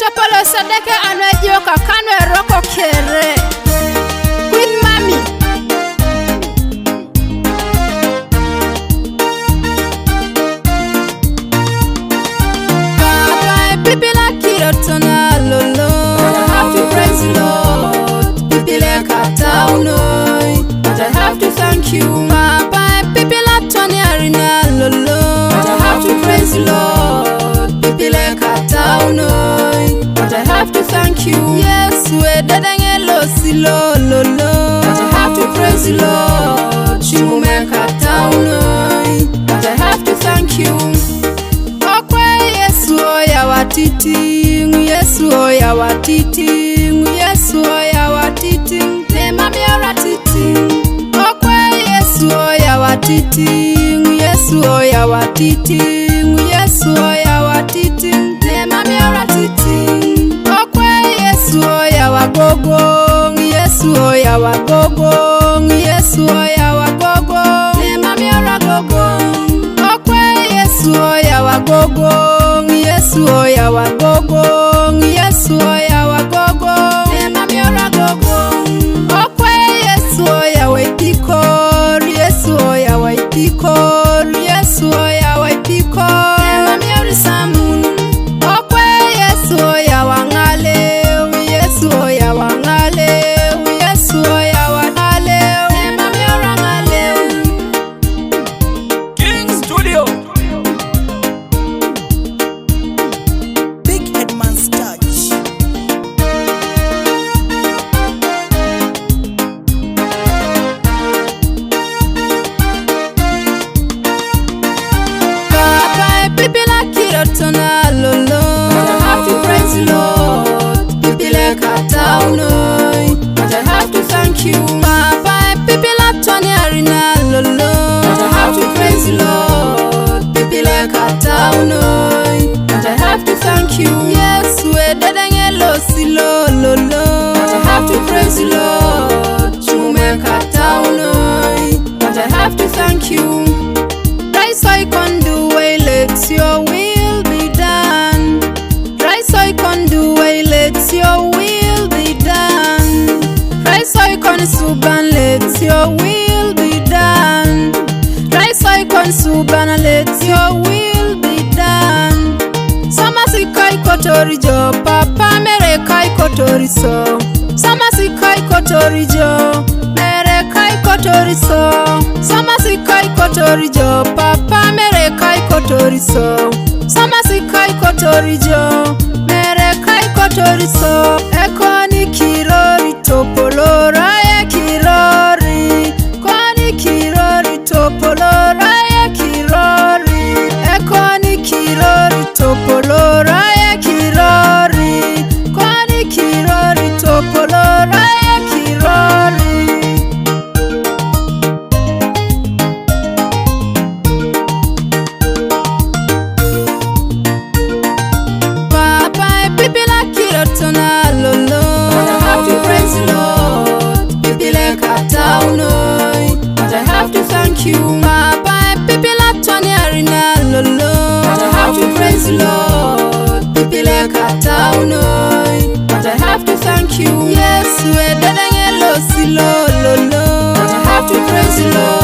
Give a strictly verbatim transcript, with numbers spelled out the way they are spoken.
Topolo sadeke anwe joka kanwe roko kere. Queen Mami. Papa, people are killed on a lolo. But I have to praise the Lord. People are cut down, oh. But I have to thank you. Papa, people are turning arena lolo. But I have to praise the Lord. People are cut down, oh. But I have to thank you. Yes, we did a lo si lo lo lo. But I have to praise the Lord. Shume cut down, oh. But I have to thank you. Okwe Yesu oya watiti, Yesu oya watiti, Yesu oya watiti. Ne mami ora titi. Okwe Yesu oya watiti, Yesu oya watiti, Yesu oya watiti. Ne mami ora titi. Okwe Yesu oya wagogo, Yesu oya wagogo, Yesu oya wagogo. Ne mami ora gogo. Okwe Yesu oya wagogo, Yesu oya wagogo, Yesu oya wagogo. Ne mami ora gogo. Okwe Yesu oya waipikor, Yesu oya waipikor, Yesu oya waipikor. Ne mami ora samun. Okwe Yesu oya wang'alew, Yesu oya wang'alew, Yesu oya wang'alew. Ne mami ora ng'alew. King Studio. Big Headman's Touch. Papa, people are killed on a lolo. But I have to praise the Lord. People are cut down, oh. But I have to thank you. Papa, people are turning arena lolo. But I have to praise the Lord. People are cut down, oh. But I have to thank you. Yes, we did a lo si lo lo lo. But I have to praise the Lord. Shume cut down, oh. But I have to thank you. Rais oikon duwe, let your will be done. Rais oikon duwe, let your will be done. Rais oikon suban, let your will be done. Rais oikon suban, let your will be done. Sama sikai kotori jo, papa mere kai kotori so. Sama sikai kotori jo, mere kai kotori so. Sama sikai kotori jo, papa mere kai kotori so. Sama sikai kotori jo, mere kai kotori so. Ekoni kirori topolora e kirori. Koni kirori topolora e kirori. Ekoni kirori topolora e kirori. Koni kirori topolora e kirori. Papa, people are killed on a lolo. But I have to praise the Lord. People are cut down, oh. But I have to thank you. Papa, people are turning arena lolo. But I have to praise the Lord. People are cut down, oh. But I have to thank you. Yes, we did a lo si lo lo lo. But I have to praise the Lord.